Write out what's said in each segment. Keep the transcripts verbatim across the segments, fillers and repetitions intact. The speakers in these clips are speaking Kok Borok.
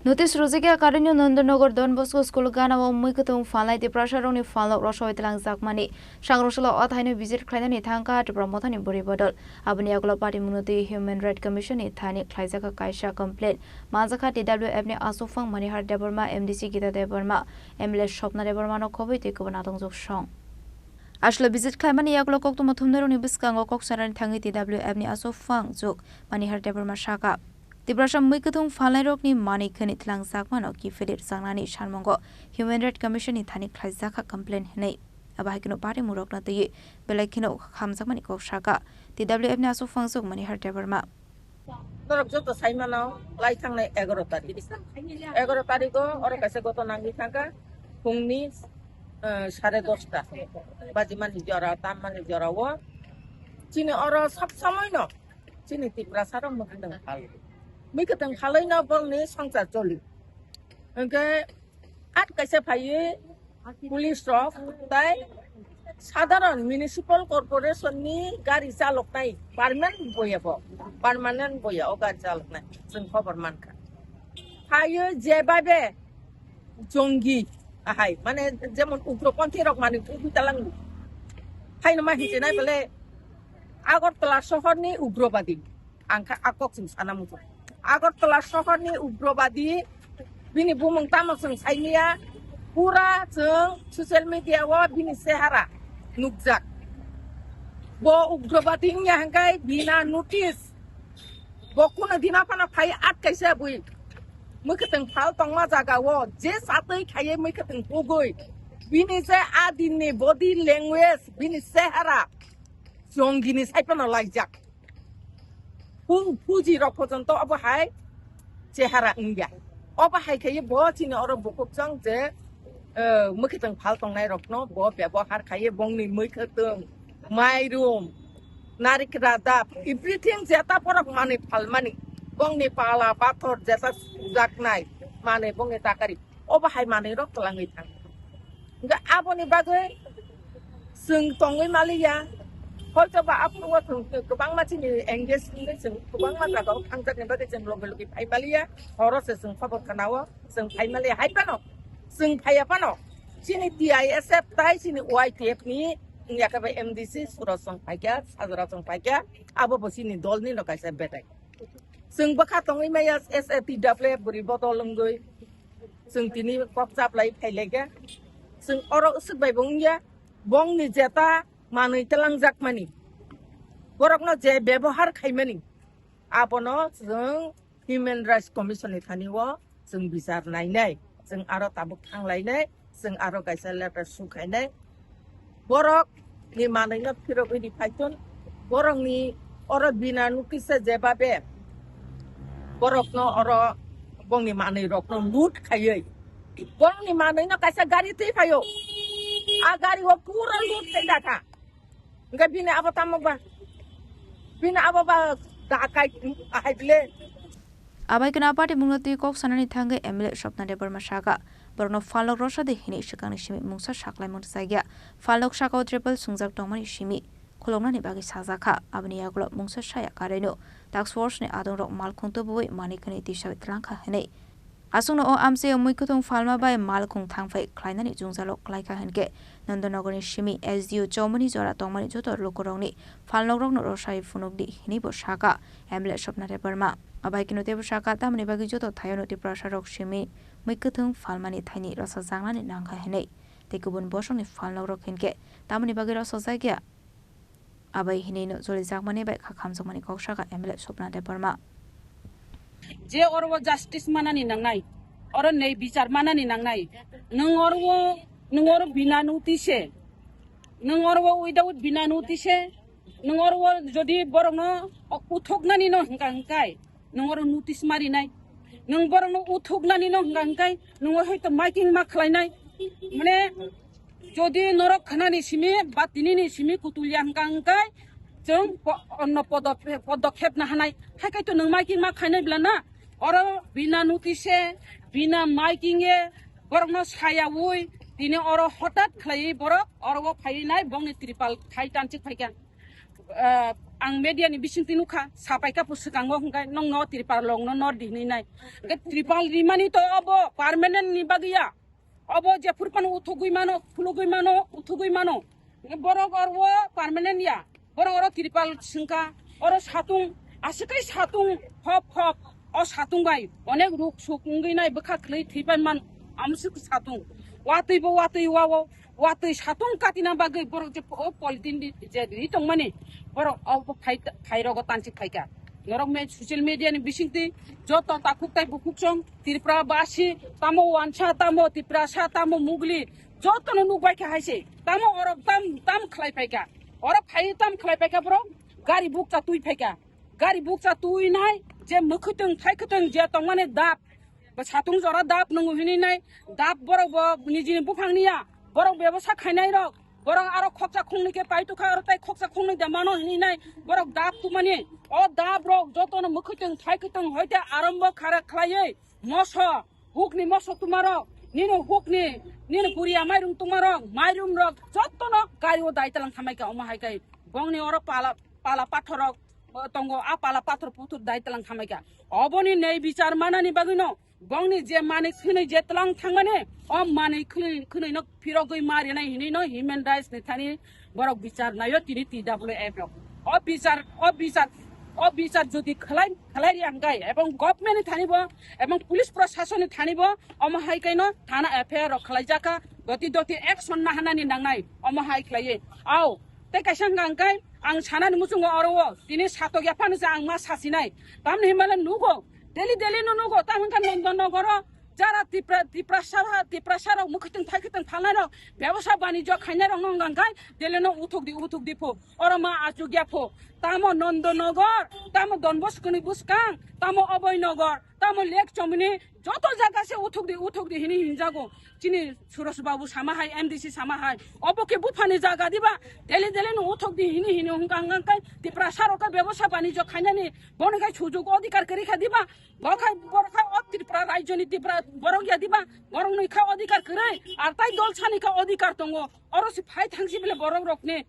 Notice rwjakya karwino Nandanagar Don Bosco School gana o mui kwthwng phalnai Tiprasa rokni phalnok rosoi twlangjakmani. Sangrwsalo o thaino visit khlainani thangkha Tipra Mothani bwrwi bodol. Aboni yagulo party munoti Human Rights Commission ni thani khlaijakha kaisa complaint. Manjakha T W F ni aswk phang Manihar Debbarma, M D C Gita Debbarma, M L A Swapna Debbarma no khobwi tei kubun atongjuk song. Aswkle visit khlaimani yagulo koktwma thumnairokni bwskango kok sanani thangwi T W F ni aswk phang juk Manihar Debbarma sakha. Tiprasa mui kwthwng phalnairokni manwi khwni twlangjakmano kiphilwi rwjaknani sanmungo Human Rights Commission ni thani khlaijakha complaint hwnwi. Abo hai kheno parimurokno twiwi belai kheno hamjakmani kok sakha T W F ni aswk phangjak Manihar Debbarma. Norok joto sai mano lai thangnai egaroh tarik. Egaroh tarik o oro kaisa goto nangwi thangkha phungni, eh, sare dosta bajimani jora, tammani jora o. Chini oro sab somoi no chini Tiprasa rok mui kwthwng phal. Mui kwthwng phalwi no bongni songchar choli. Hwnkhe at kaisa phaiwi police rok tai sadharon municipal corporation ni gari chaloknai permanent boya bo, permanent boya o gari chaloknai chwng khobor mankha. Phaiwi jebabe jongi ahai mane jemon ugroponthi rok mani thubwi talang phaino ma hinjinai bole Agartala sohorni ugrobadi. Ang kha a kok chwng sana muchung. Agartala sohorni ugrobadi bini bumung tamo chwng saimaya, pura chwng social media o bini chehara nukjak. Bo ugrobadi wngya hwnkhe bina notice. Bo kuno dina phano phai at kaisa bui. Mui kwthwng phal tongma jaga o je satwi khaiye mui kwthwng pugui. Bini je a dinni body language, bini chehara jongini sai phano laijak. Pu-, puji rok porjonto obo hai chehara wngya. Obo hai khe bo chini oro bukhuk chang je, eh, mui kwthwng phal tongnai rokno bo bebohar khaiye bongni mui kwthwng, mairum, narik radap, everything jeta borok manwi phalmani, bongni pala pathor jeta jaknai manwi bongni takari. Obo hai manwi rok twlangwi thang. Hwnkhe aboni bagwi chwng tongwi maliya. Hoito ba aphuru o chwng kwbangma chini engage wngwi chwng kwbangma jagao thangjakni bagwi chwng logi logi phai maliya. Horo se chwng khobor khwnao chwng phai maliya. Hai phano chwng phaiya phano chini T I S F tai chini Y T F ni wngya khe bai M D C Suraj chwng phaikha, Sajra chwng phaikha, abo bo chini dol ni no kaisa betai. Chwng bwkha tongwi maya S A T W F bwrwi bodol wngwi. Chwng tini kok chaplai phailaikha. Chwng oro swk bai bo wngya. Bongni jeta manwi twlangjakmani. Borokno je bebohar khaimani. Abono chwng Human Rights Commission ni thani o chwng bichar nainai. Chwng aro tabuk thanglainai. Chwng aro kaisa letter su khainai. Borok ni manwi no phirogwi ri phaithun. Borok ni oro bina notice jebabe borok no oro bongni manwi rok no loot khaiwi. Borok ni manwi no kaisa gari twi phaio. A gari o pura loot khai dakha. Hwnkhe bini abo tamo ba? Bini abo ba da kai ahai bile. Abai kheno a party mungno twi kok sanani thangwi M L A Swapna Debbarma sakha, borokno phalnok rwsa di hwnwi swkangni simi mungsa saklaimung rwjakya. Phalnok sakao triple sungjak tongmani simi khuloknani bagwi sajakha. Aboni yagulo mungsa saya karwino task force ni adongrok malkhung tubuwi manwi khwnwi tisawi twlangkha hwnwi. Aswkno o amchaio mui kwthwng phalma bai malkhung thangphai khlainani jwngjalo klaikha hwnkhe Nandanagarni simi S D O chomoni jora tongmani joto lukurokni phalnokrokno rwsai phunukdi hwnwibo sakha M L A Swapna Debbarma. Abai kheno teibo sakha, tamoni bagwi joto thaiono Tiprasarok simi mui kwthwng phalmani thaini rwsajaknani nangkha hwnwi. Tei kubun bosongni phalnokrok hinkhe tamoni bagwi rwsajakya. Abai hinwi no cholijakmani bai kha khamjakmani kok sakha M L A Swapna Debbarma. Je oro o justice manani nangnai, oro nei bichar manani nangnai. Nwng oro o, nwng oro bina notice se. Nwng oro o without bina notice se. Nwng oro o jodi borokno uthoknani no hwnkha hwnkhe, nwng oro notice marinai. Nwng borokno uthuknani no hwnkha hwnkhe, nwng hoito miking ma khlainai. Mane, jodi norok khanani simi ba tinini simi kutulya hwnkha hwnkhe, chwng po-, onno podo-, podokhep na hanai. Hai khai to nwng miking ma khainai bla na? Oro bina notice, bina miking e, borokno sayaui, tini oro hotat khlaiwi borok oro o phaiwi nai, bongni tripal thai tanchik phaikha. Ah, ang media ni bisingtwi nukha, sapaikha po swkango hwnkhe nokno tripal rokno nor di hinwi nai. Hwnkhe tripal rimani to obo permanent ni bagwi ya. Obo jephuru phano uthugwi mano, phulugwi mano, uthugwi mano. Borok oro permanent ya. Borok oro tripal swngkha, oro satung, aswk khe satung hop hop. O satung bai onek ruk suk wngwi nai bwkha khwlwi thwipai man, amswk satung. Watwi bo watwi wao, watwi satung katina bagwi borok je o polythene di je ri tongmani borok o phai, phairogo tansi phaikha. Norok me social media ni bisingtwi joto takhuk tai bukhuk song Tripura basi tamo wansa tamo Tiprasa tamo mugli jotono nukbai kha haise tamo orok tam tam khlai phaikha. Orok phai tam khlai phaikha borok gari bukcha twi phaikha. Gari bukcha twi nai je mwkhwtwng thaikhwtwng je tongmani dap, bo satung jora dap nwngo hinwi nai dap borok bo nijini buphang niya borok bebosa khainai rok borok aro khoksa khungnwi khe pai tukha aro tai khoksa khungnwi de mano hinwi nai borok dap tumani o dap rok jotono mwkhwtwng thaikhwtwng hoite arombo khara khlaiwi moso hukni moso tumarok nini hukni nini puriya mairum tumarok mairum rok jotono gari o dai talang thamai kha omo hai kai bongni oro pala pala pathor rok tongo a pala pathor puthur dai talang thamai kha oboni nei bichar manani bagwino bongni je manwi khwnwi je tlang thangmani o manwi khwnwi khwnwi no phirogwi marinai hinwi no human rights ni thani borok bichar naio tini T W F rok o bichar o bichar o bichar jodi khlai khlai ri ang gai ebong government ni thani bo ebong police proshasoni thani bo omo hai kaino thana F I R rok khlai jaka doti doti action nahanani nangnai omo hai khlaiwi au tei kaisa hwnkha hwnkhe ang sanani muchungo oro o tini satok yaphano se ang ma sasinai tamni himale nugo daily daily no nugo tam hwnkha Nondon Nogoro jara Tipra Tiprasa Tiprasa rok mwkhwtwng thaikhwtwng phalnai rok bebosa banijyo khainai rok no hwnkha hwnkhe daily no uthuk di uthuk di phu oro ma achuk ya phu tamo Nondon Nogor tamo Don Bosco ni bwskang tamo Oboi Nogor tamo lek chomni joto jaga se uthuk di uthuk di hini hinjago chini Suros Babu sama hai M D C sama hai obo ke buphani jaga diba daily daily no uthuk di hini hini hwnkha hwnkha hwnkha Tiprasa rok khe bebosa banijyo khainani bono khai sujuk odhikar kwrwi kha diba bo khai borok khai o Tripura rajyo ni Tripura borok ya diba borok ni kha odhikar kwrwi ar tai dol sani kha odhikar tongo oro se phai thangsi bile borok rok ni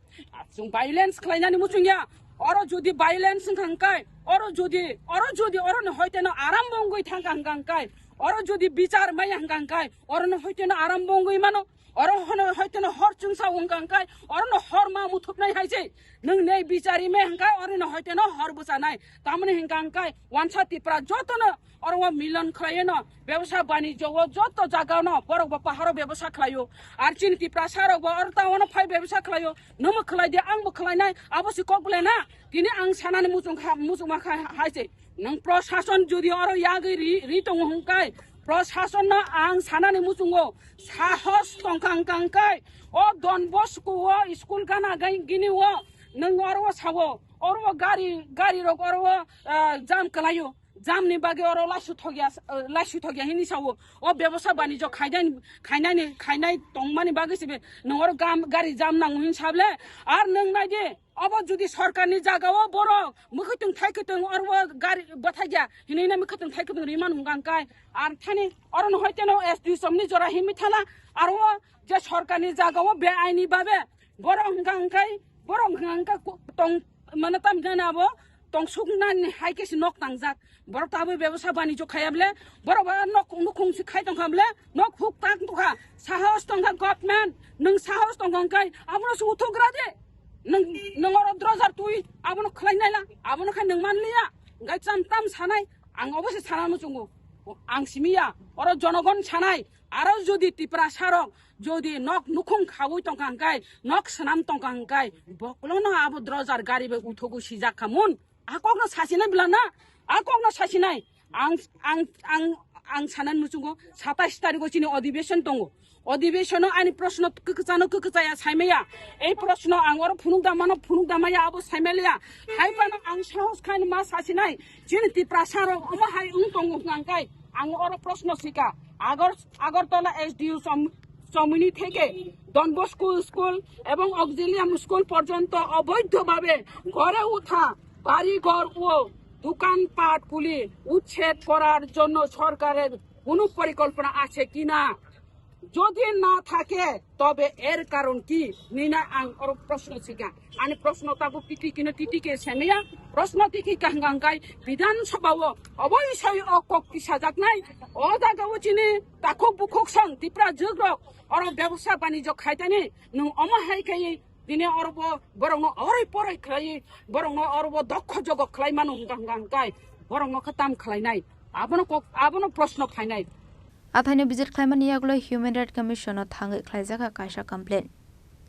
chwng violence khlainani muchung ya oro jodi violence wngkha hwnkhe oro jodi oro jodi oro no hoite no aram bo wngwi thangkha hwnkha hwnkhe oro jodi bichar maya hwnkha hwnkhe oro no hoite no aram bo wngwi mano oro hono hoite no hor chungsa wngkha hwnkhe oro no hor ma muthupnai hai se nwng nei bichari me hwnkhe oro no hoite no hor bwchanai tamoni hwnkha hwnkhe wansa Tipra joto no oro o milon khlaiwi no bebsa banijyo o joto jaga no borok bo paharo bebsa khlaio ar chini Tiprasa rok bo oro town o phai bebsa khlaio nwngbo khlai di angbo khlainai abo se kok belai na tini ang sanani muchung kha muchung ma kha hai se nwng prosason jodi oro yagwi ri ri tongo hwnkhe prosason no ang sanani muchungo sahos tongkha hwnkha hwnkhe o Don Bosco o school gana gai gini o nwng oro o sao oro o gari gari rok oro o jam khlaio jamni bagwi oro laisu thokya laisu thokya hini sao o bebosa banijyo khainani khainani khainai tongmani bagwi se nwng oro gari jam nango hin sable ar nwng nai di obo jodi sorkarni jagao borok mwkhwtwng thaikhwtwng oro gari bwthakya hinwi na mwkhwtwng thaikhwtwng rimani hwnkha hwnkhe ar thani oro no hoiteno S D somni jora himwi thala aro o je sorkarni jagao beaini babe borok hwnkha hwnkhe borok hwnkha hwnkhe tong mane tam jani abo tongsuknani hai khe se nok tangjak borok tabwi bebosa banijyo khaiya bole borok ba nok nukhung se khai tongkha bole nok huk tang tongkha sahos tongkha government nwng sahos tongkha hwnkhe abono se uthugra de nwng nwng oro drojar twi abono khlai naila abono khe nwng manliya hwnkhe cham tam sanai ang obo se sana muchungo ang simiya oro jonogon sanai aro jodi Tiprasa rok jodi nok nukhung khaui tongkha hwnkhe nok swnam tongkha hwnkhe bokolono abo drojar gari bai uthugo sijak kha mun a kokno sasinai bwla na a kokno sasinai ang ang ang ang sanani muchungo satais tarigo chini odhibeshon tongo odhibeshono ani proshno kwkwchano kwkwchaya saimaya ei proshno ang oro phunuk damano phunuk damaya abo saimaliya hai phano ang sahos khaini ma sasinai chini Tiprasa rok omo hai wng tongo hwnkha hwnkhe ang oro proshno sika Agor Agartala S D O som সময় থেকে Don Bosco school এবং Auxilium school পর্যন্ত অবৈধভাবে গড়ে ওঠা বাড়িঘর ও দোকানপাটগুলি উচ্ছেদ করার জন্য সরকারের কোনো পরিকল্পনা আছে কিনা যদি না থাকে, তবে এর কারণ কি? নিনা আং অর প্রশ্ন সিকা। আনি প্রশ্ন তাবো টিটি কিনা টিটি কে সেমিয়া, প্রশ্ন টিটি কাঙ্গাঙ্গাই বিধানসভাও অবশ্যই অ কক্তি সাজাক নাই। অ জাগাও চিনি তাখুক বুখুক সং তিপ্রা জুগ্রক অর ব্যবসা বাণিজ্য খাইতানি নুং অমহাই খাই দিনে অরবো বরং অরই পরই খাই বরং অরবো দক্ষ জগ খাই মানু গাঙ্গাঙ্গাই বরং খাতাম খাই নাই। আবনো কো আবনো প্রশ্ন ফাই নাই। Athaino visit khlaimani yagulo Human Rights Commission o thangwi khlaijakha kaisa complaint.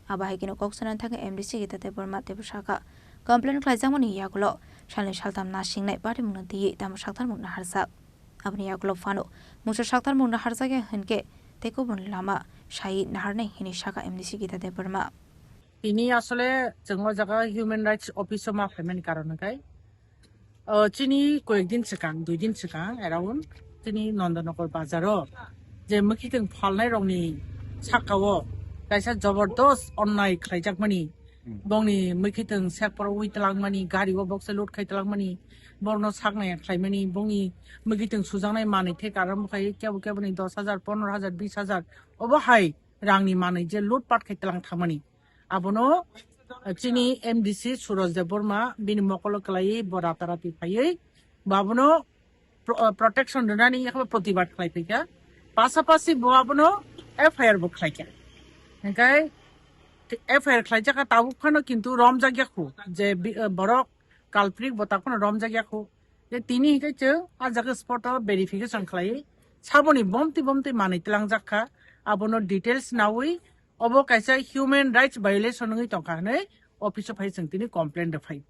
Abo hai kheno kok sanani thangwi M D C Gita Debbarma teibo sakha, complaint khlaijakmani yagulo salni saltham nasingnai patimungno twiwi tamo saktarmung naharjak. Aboni yagulo phano mungsa saktarmung naharjakya hinkhe tei kubun lama sai naharnai hinwi sakha M D C Gita Debbarma. Tini asole chwng o jaga Human Rights Office o ma phaimani karon hwnkhe, o, chini koyek din swkang, dui din swkang around chini Nandanagar bazar o je mwkhitwng phalnai rokni saka o kaisa jobordos onnai khlaijakmani, bongni mwkhitwng sekpor wi twlangmani, gari o boksa load khai twlangmani, borno saknaya khlaimani, bongni mwkhitwng sujaknai manwi thek aram khai kebo keboni dos hajar, pondro hajar, bis hajar obo hai rangni manwi je load pat khai twlang thangmani. Abono, eh, chini M D C Suraj Debbarma bini mokolo kwlaiwi bo ratarati phaiwi bo abono pro-, eh, protection rwnani yakhe protibad khlai phaikha. Pasapasi bo abono F I R bo khlaikha. Hingkhe F I R khlaijakha tabuk phano kintu romjak yakhu je bi-, eh, borok culprit bo tak phano romjak yakhu. Je tini hingkhe chwng ah jaga spot o verification khlaiwi saboni bomti bomti manwi twlangjak kha. Abono details nawi obo kaisa human rights violation wngwi tongkha hwnwi office o phai chwng tini complaint rwphai.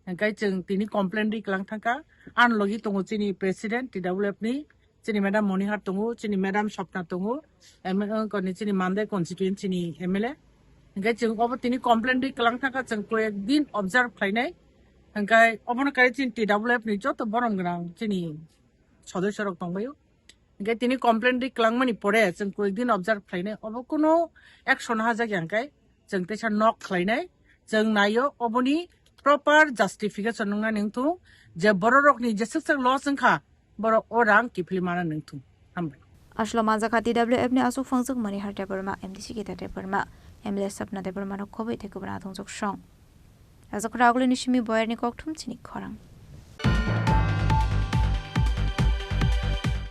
Hingkhe chwng tini complaint ri kwlang thangkha. Ani logi tongo chini president T W F ni, chini madam Monihar tongo, chini madam Swapna tongo, M L A, chini Mandai constituency ni M L A. Hingkhe chwng obo tini complaint ri kwlang thangkha, chwng koyek din observe khlainai. Hingkhe obono kai chini T W F ni joto borom gwnang chini sodosyo rok tongbaio. Hingkhe tini complaint ri kwlangmani pore chwng koyek din observe khlainai, obo kuno action hajak ya hingkhe chwng teisa nok khlainai, chwng naio oboni proper justification wngnani wngthung je bororokni jeswk swk loss wngkha borok o rang kiphilwi mana wngthung. Hambai. Aslo manjakha T W F ni aswk phangjak Monihar Debbarma, M D C Gita Debbarma, M L A Swapna Debbarma no khobwi tei kubun atungjaksong. Rajakhora Agulini simi Boyarni kokthum chini khorang.